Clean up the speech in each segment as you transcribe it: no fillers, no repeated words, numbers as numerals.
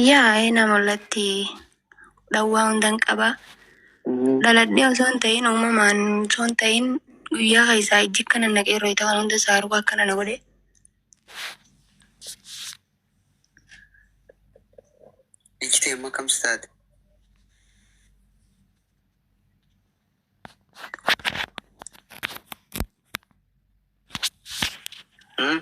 Yaa na mul'atti dhawwaa hundan qaba. Dhaladhee osoo hin ta'in uumamaan osoo hin ta'in guyyaa keessaa ijji akkana naqee yeroo ta'an hunda isaa arguu akkana na godhe. Ijji tee amma akkam si taate? Hmm?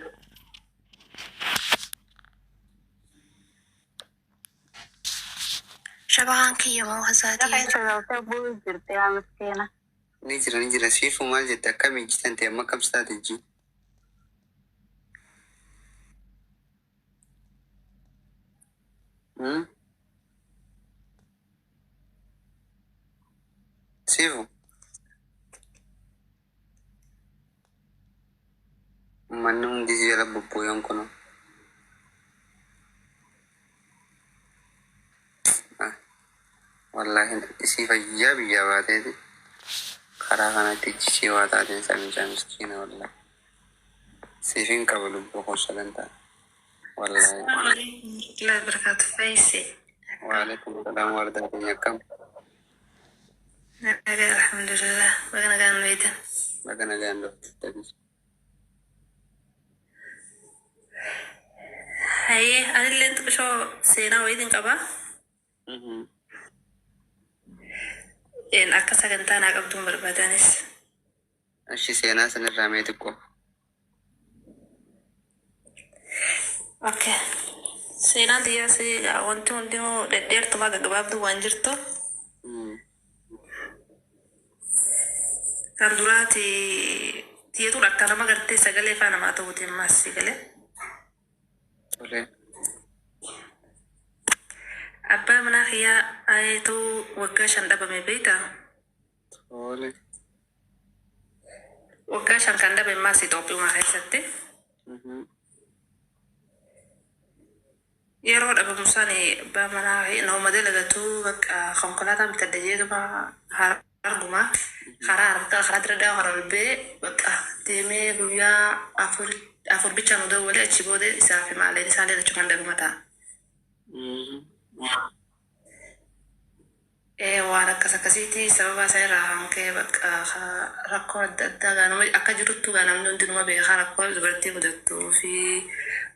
Shabakaan kiyya moo Lafa hasaatii? isa galtee bu'uu jirti yaa miskiina. Ni jira ni jira. Siifuu maal jette akkam ijji tante amma akkam si taate ijji? Hmm? Siifu manni hundi si jala bubbuuyan kuno. Ah, wallaahi isii fayyaa biyyaa baateeti. Karaa kanatti ijji ishee waa taateen samichaa miskiina wallaahi. Siif hin qabu lubbuu koo sagantaa. Wallaahi. Warahmatullahi wabarakatuh. Faisi. Waalaikum salaam warda keenya akkam. Nagaa alhamdulillah. Baga nagaan nu eegan. Baga nagaan dhufte. Hayyee anillee xiqqishoo seenaa wayiitiin qabaa. Een akka sagantaa naa qabduun barbaadanis. Ashi seenaa sanirraa mee xiqqoo. Okay. Seenaan xiyyaas wanti hundinuu dhedheertumaa gaggabaabduu waan jirtu. Kan duraati tiyetuun akka nama gartee sagalee faa namaa ta'uuti ammaas si galee. Tole. Abbaa manaa kiyyaa ayeetu waggaa 5 dhabame beektaa? Tole. Waggaa 5 kan dhabe ammaas Itoophiyuma keessatti. Yeroo dhabamu sani abbaa manaa nama dalagatu bakka konkolaataa bitadha jeetuma arguma karaa harkaa karaa dira dhawa karaa olbee bakka deemee guyyaa 4 4 bicha nu dawwale achi booda isaa fi maaleen isaallee achumaan dhabama ta'a. Ee waan akkas akkasiiti sababa isaa irraa kan ka'e bakka rakkoo adda addaa gaa nama akka jiruttu gaa namni hundinuma beekaa rakkoo dubartii mudattuu fi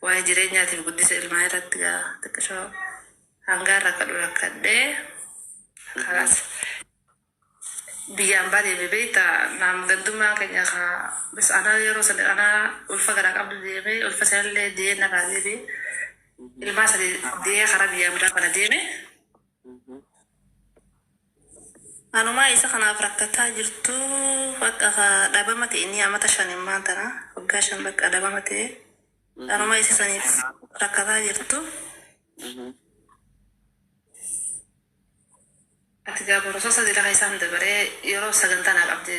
waa'ee jireenyaatiif guddisa ilmaa irratti gaa xiqqishoo hangaan rakkadhu rakkadhee kalaas biyya ambaa deeme beekta naam gandummaan keenya ka bas anaa yeroo sana anaa ulfa garaa qabdu deeme ulfa sanallee de'ee narraa deebi'e ilmaa sadi de'ee karaa biyya ambaa kana deeme. Anumaa isa kanaaf rakkataa jirtu bakka ka dhabama ta'e inni amata 5 immaan tana waggaa 5 bakka dhabama ta'e anumaa isa saniif rakkataa jirtu. Ati gaa borososa jira keessaan dabaree yeroo sagantaa naa qabde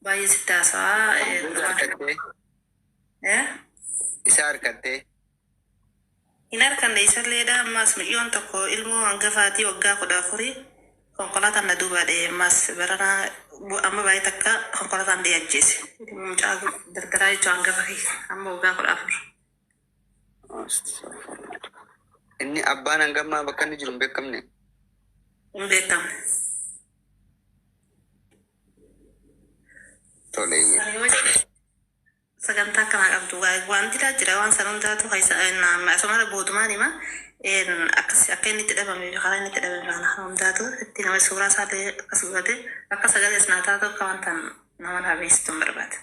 baay'ee sitti haasawaa. Isa harkattee? Isa harkattee? Hin arkanne isalleedha ammaas mucyoon tokko ilmoo hangafaatii waggaa 14 konkolaataan na duubaa dha'e ammaas barana amma baay'ee takka konkolaataan dha'e ajjeese mucaa dardaraa jechuun hangafa kiyya amma waggaa 14. Inni abbaan hangammaa bakka inni jiru hin beekamne. Hin beekamne. Tole. Sagantaa akkanaa qabdu waan didaa jira waan san hundaatu keessa asumara boodumaan hima akkas akka inni itti dhabame fi karaa inni itti dhabame kana hundaatu itti nama suuraa isaallee akkas godhate akka sagalee naa taatu akka wanta nama naa beeksistu hin barbaada.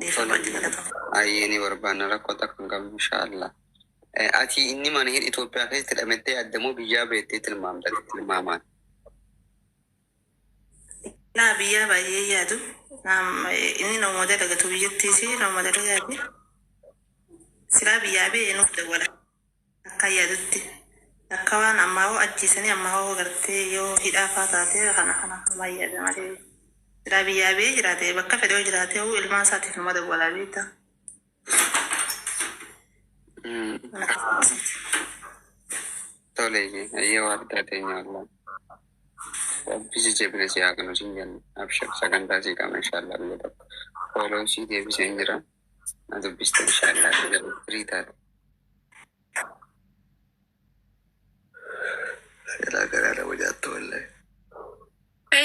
Dhiifama wajjin galatoomaa. Ayyee ni barbaanna rakkoo takka hin qabnu inshaallah. Ati inni mana hin Itoophiyaa keessatti hidhamettee yaadda moo biyyaa beettee tilmaamta ati tilmaamaan? Laa biyyaa baay'ee yaadu. Naam inni nama dalagatu biyyattiis nama dalagaati. Silaa biyyaa ba'e nuuf dawwala. Akka yaadutti. Akka waan ammaa hoo ajjeesanii ammaa hoo gartee yoo hidhaa faa taate kana kana ammaa yaada malee. Silaa biyyaa ba'ee jiraate bakka fedhe yoo jiraate hoo ilmaan isaatiif nama dawwalaa beektaa. Mana keessatti. Tole ayyee waardaa teenya wallah. Rabbi jajjabina si haa kennu siin jenna. Abshir sagantaa sii qabna inshaallah biyya tokko. Fooloo sii deebiseen jira. Na dubbiste inshaallah firii taate.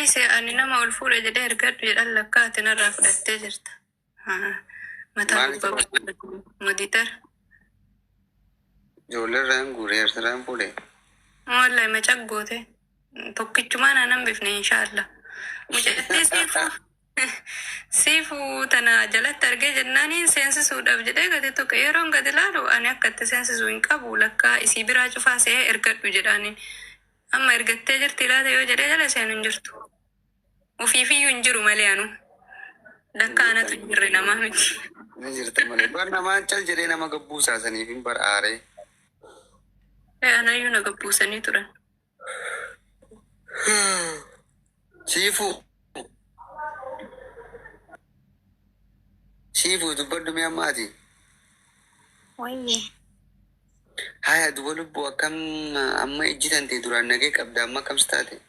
Dhiise, ani nama ol fuudha jedhee ergadhu jedhan lakkaate narraa fudhattee jirta. Mataa Maaliif? Gubbaa moditar. Ijoollee irraa hin guuree, irraa hin fuudhee. Wallahi macaq goote. Tokkichumaan anan bifne inshaallah. Mucattii siifuu tana jalatti argee jennaaniin seensisuudhaaf jedhee gadi tuqe. Yeroon gadi laalu ani akka itti seensisuu hin qabu, lakkaa isii biraa cufaa se'ee ergadhu jedhaaniin. Amma ergattee jirti laata yoo jedhee jala seenu hin jirtu. Ofiifiyyuu hin jiru malee anu. Lakkaa anatu hin jirre, namaa miti. Ni jirta malee. Bar namaan cal jedhee nama gabbuu saasaniif hin bar aaree. Anayyuu na gabbuusanii turan. Siifuu. Siifuu, dubbadhu mee ammaati. Wayye. Haya, duba lubbuu, akkam amma ijji tantee? Duraan nagee qabda, amma akkam si taate?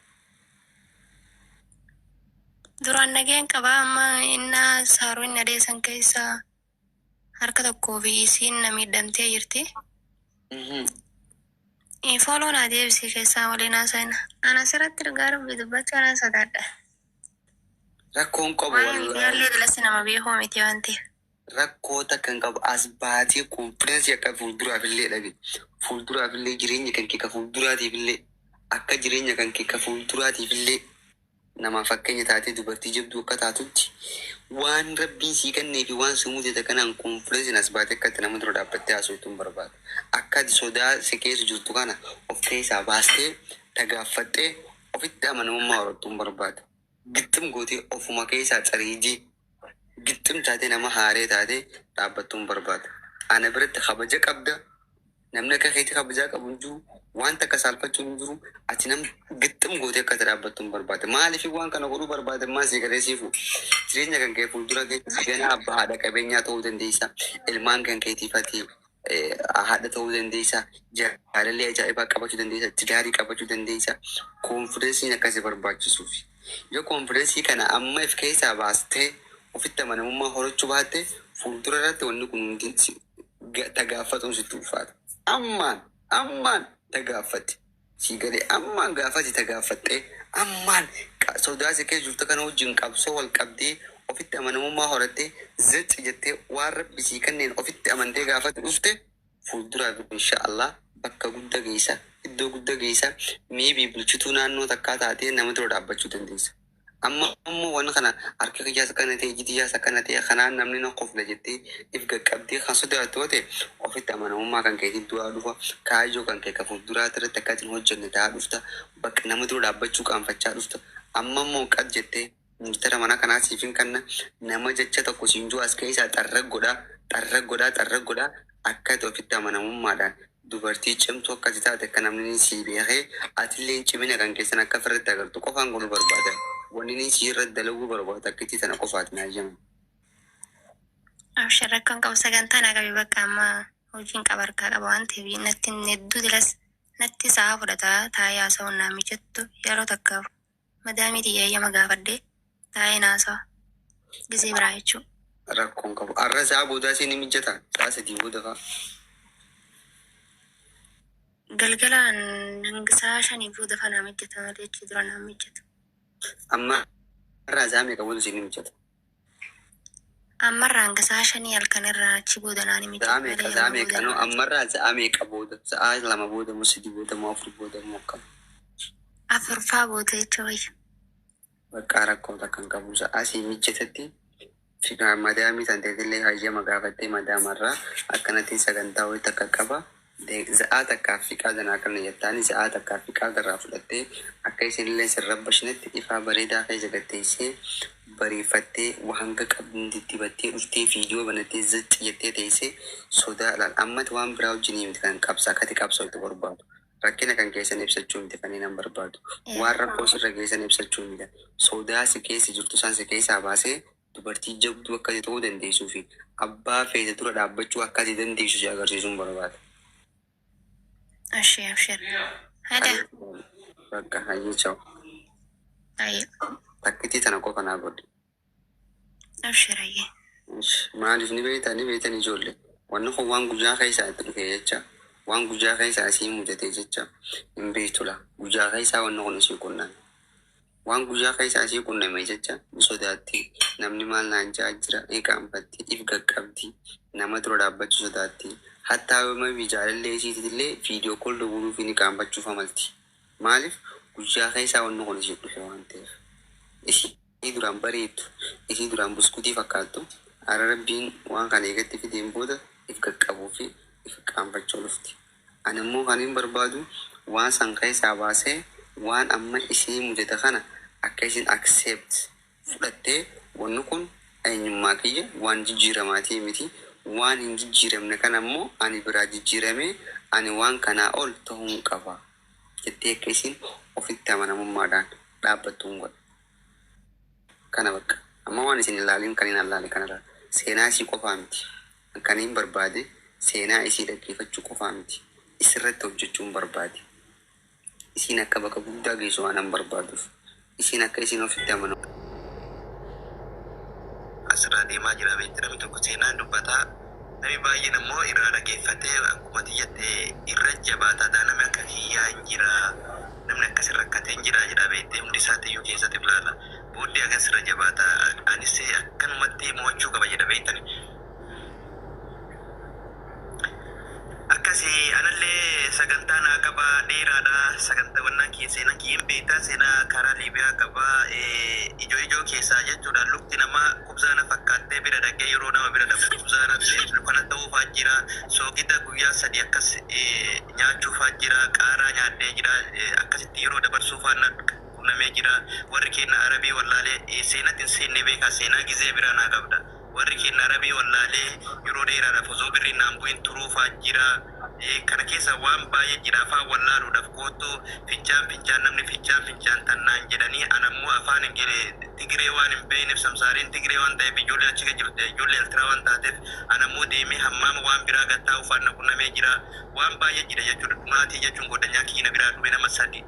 Duraan nageen qabaa, amma innaa saaruu inni adeessan keessa harka tokkoo fi isiin na miidhamtee jirti. Follow naa deebisii, keessaa waliin haasa'ina. Ana asirratti dhugaa Rabbi dubbachuu anaan sodaadha. Rakkoon qabu. Waa'ee Wallaahi. miidiyaallee jalatti nama beekuu miti waan ta'eef. Rakkoo takka hin qabu. As baatee confidence akka fuulduraaf illee dhabe. Fuulduraaf illee, jireenya kan kee ka fuulduraatiif illee, akka jireenya kan kee ka fuulduraatiif illee namaa fakkeenya taatee dubartii jabduu akka taatutti, waan Rabbiin sii kennee fi waan si mudate kanaan confidence as baatee akka itti nama dura dhaabbattee haasoftu hin barbaada. Akka ati sodaa si keessa jirtu kana of keessaa baastee tagaaffattee ofitti amanamummaa horattu hin barbaada. Gixxim gootee ofuma keessaa xariijii gixxim taatee nama haaree taatee dhaabbattuu hin barbaada. Ana biratti kabaja qabda. Namni akka keetii kabajaa qabu hin jiru. Waan takka saalfachuu hin jiru. Ati nam gixxim gootee akka ati dhaabbattu hin barbaada. Maaliif waan kana godhuu barbaada maa si galee siifu? Jireenya kan kee fuuldura keetti ganaa abbaa haadha qabeenyaa ta'uu dandeessa. Ilmaan kan keetiif ati haadha ta'uu dandeessa. Jaalallee ajaa'ibaa qabachuu dandeessa. Tidaarii qabachuu dandeessa. Confidenceiin akkasii barbaachisuufi. Yoo confidence kana amma if keessaa baastee ofitti amanamummaa horachuu baatte, fuuldura irratti wanni kun hundi tagaaffatuun sitti ulfaata. Ammaan ammaan tagaaffatti. Si galee, ammaan gaafati tagaaffattee, ammaan sodaa si keessa jirtu kana wajjin qabsoo wal qabdee ofitti amanamummaa horattee, zexi jettee waan Rabbi sii kenneen ofitti amantee gaafatu dhufte, fuulduraaf insha Allah bakka guddaa geessa, iddoo guddaa geessa, maybe bulchituu naannoo takkaa taatee nama dura dhaabbachuu dandeessa. Amma ammoo waan kana harka kiyyaas akkana ta'e, iji kiyyaas akkana ta'e, kanaan namni na kofla jettee if qaqqabdee kan sodaattu yoo ta'e, ofitti amanamummaa kan keetii du'aa dhufa, kaayyoo kan kee ka fuulduraatti irratti akka atiin hojjenne ta'aa dhufta, bakka nama dura dhaabbachuu qaanfachaa dhufta. Amma immoo qad jettee murtera mana kanaa siifin kanna, nama jecha tokko siin jiru as keessaa xarra godhaa, xarra godhaa, xarra godhaa, akka ati ofitti amanamummaadhaan dubartii cimtuu akka ati taate akka namni sii beekee atillee cimina kan keessan akka ofirratti agartu qofaan godhuu barbaada. Wanni inni sii irratti dalaguu barbaadu akkitti tana qofaati naa jedhamu. Abshir, rakkoon qabu, sagantaa naa qabi. Bakka amma hojiin qaba, harkaa qaba waan ta'eef natti hedduu dilas natti sa'a fudhata taa'ee haasa'uun naa mijattu. Yeroo takkaaf madaamii xiyya eeyyama gaafadhee taa'ee naasa'a gisee biraa jechuudha. Rakkoon qabu. Har'a sa'a boodaa siin ni mijata. Sa'a 3 booda fa'a. Galgalaan hanga sa'a 5 booda fa naa mijata malee achi dura naa mijatu. Amma har'a sa'a meeqa booda siin ni mijata? Ammarraa hanga sa'a 5 halkan irraa achi booda naa ni Sa'a mijata meeqa, malee sa'a yeroo meeqa booda no naa mijatu. Ammarraa sa'a meeqa booda? Sa'a 2 booda moo 3 booda moo 4 booda moo akkam? Afurfaa booda jechuu wayya. Bakka rakkoo takka hin qabu. Sa'a sii mijatatti madaamii tan teetillee hayyama gaafattee madaamarraa akkanatti sagantaa wayii takka qaba. Sa'aa takkaaf fiqaa danaa kana jettaani, sa'aa takkaaf fiqaa irraa fudhattee akka isinillee sirra bashnetti ifaa bareedaa keessa gatteessee bareeffattee hanga qabdu diddibattee dhuftee viidiyoo banattee zixxi jettee teessee sodaa ilaal. Ammati waan biraa wajjin miti kan qabsa akkati qabsootti barbaadu. Rakkina kan keessan ibsachuu miti kan inni barbaadu. Waan rakkoo sirra geessan ibsachuu miti. Sodaa si keessa jirtu san si keessaa baasee dubartii jabduu akka ati ta'uu dandeessuu fi abbaa feete dura dhaabbachuu akka ati dandeessu si agarsiisuun barbaada. Abshir, abshir. Hada. Bakka hayyee, chao. Ayyee. Takkitii tana qofa naa godhi. Abshir, ayyee. Maaliif ni beektaa, ni beektan ijoollee. Wanni kun waan guyyaa keessaa itti dhufe jecha, waan guyyaa keessaa asii mudate jecha hin beektula. Guyyaa keessaa wanni kun isii qunname. Waan guyyaa keessa asii qunname jecha ni sodaatti. Namni maal naan ja'aa jira ni qaanfatti, if qaqqabdi, nama dura dhaabbachuu sodaatti. Hattaa yoo maybe jaalallee isiititillee video call dawwuluufii ni qaanfachuuf amalti. Maaliif guyyaa keessaa wanni kun isii dhufe waan ta'eef. Isii duraan bareeddu, isii duraan buskutii fakkaattu, har'a Rabbiin waan kana eegatti fideen booda if qaqqabuu fi if qaanfachuu dhufti. Ani immoo kanin barbaadu waan san keessaa baasee waan amma isii mudate kana akka isin accept fudhattee wanni kun eenyummaa kiyya waan jijjiiramaatii miti waan hin jijjiiramne kana immoo ani biraa jijjiiramee ani waan kanaa ol tahuun qaba jettee akka isin ofitti amanamummaadhaan dhaabbattuun godha. Kana bakka. Amma waan isin hin laalin kanin an laale kanarra. Seenaa isii qofaa miti. An kanin barbaade seenaa isii dhaggeeffachuu qofaa miti. Isirratti hojjechuun barbaade. Isiin akka bakka guddaa geessu waanan barbaaduuf. Isiin akka isiin ofitti amanamu. Asirraa deemaa jira beekti namni tokko seenaa dubbataa namni baay'een ammoo irraa dhageeffatee akkuma ati jette irra jabaataadha namni akka kiyyaa hin jira namni akkas rakkate hin jira jedha beekte hundi isaatiyyuu keessatti ilaala booddee hagas irra jabaata anis akkanumatti mo'achuu qaba jedha beektani. Akkasi anallee sagantaa naa qaba dheeraadha sagantaa wannaan kiyya seenaan kiyya hin beektaa seenaa karaa Liibiyaa qaba ijoo ijoo keessaa jechuudha lukti namaa kubzaana fakkaattee bira dhaqee yeroo nama bira dhaqu kubzaana kana ta'uufaa jira soogida guyyaa sadi akkas nyaachuufaa jira qaaraa nyaadhee jira akkasitti yeroo dabarsuufaa na qunnamee jira warri keenya arabii wallaalee seenatti hin seenne beekaa seenaa gizee biraa naa qabda. Warri keenna Arabii wallaalee yeroo dheeraadhaaf osoo birriin naan bu'in turuufaa jira. Kana keessa waan baay'ee jira. Afaan wallaaluudhaaf koottu fincaan fincaan namni fincaan fincaan tan naan jedhanii ana immoo afaan Tigiree waan hin beekneef samsaariin Tigiree waan ta'eef ijoolleen achi keessa jirtu ijoollee Eltiraa waan taateef ana immoo deemee hammaama waan biraa gad taa'uufaan na qunnamee jira. Waan baay'ee jira jechuudha. Dhumaatii jechuun goddanyaa kiyya na biraa dhume nama sadi.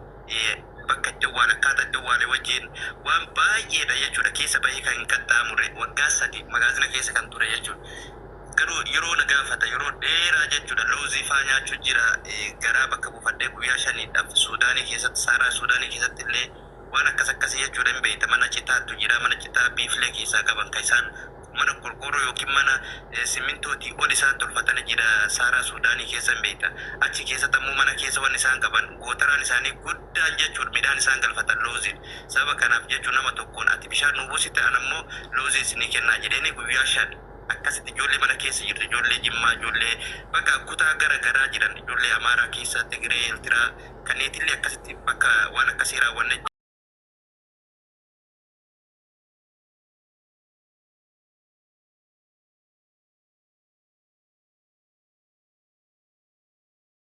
Bakka itti owwaale akkaataa itti owwaale wajjin waan baay'eedha jechuudha keessa bahee kan hin qaxxaamurre waggaa sadi magaazina keessa kan ture jechuudha. Garuu yeroo na gaafata yeroo dheeraa jechuudha loozii faa nyaachuu jira garaa bakka buufadhee guyyaa shaniidhaaf Suudaanii keessatti Saaraa Suudaanii keessatti illee waan akkas akkasii jechuudha hin beekta mana citaattu jira mana citaa biiflee keessaa qaban kan isaan mana qorqoorroo yookiin mana simmintootii ol isaan tolfatani jira Saaraa Suudaanii keessa hin beekta. Achi keessatti ammoo mana keessa wanni isaan qaban gootaraan isaanii guddaan jechuudha midhaan isaan galfatan looziidha. Sababa kanaaf jechuun nama tokkoon ati bishaan nuu buusite an ammoo loozii isinii kennaa jedheeni guyyaa shan akkasitti ijoollee mana keessa jirtu ijoollee Jimmaa ijoollee bakka kutaa gara garaa jiran ijoollee Amaaraa keessa Tigiree Eeltiraa kanneetillee akkasitti bakka waan akkasii raawwanne.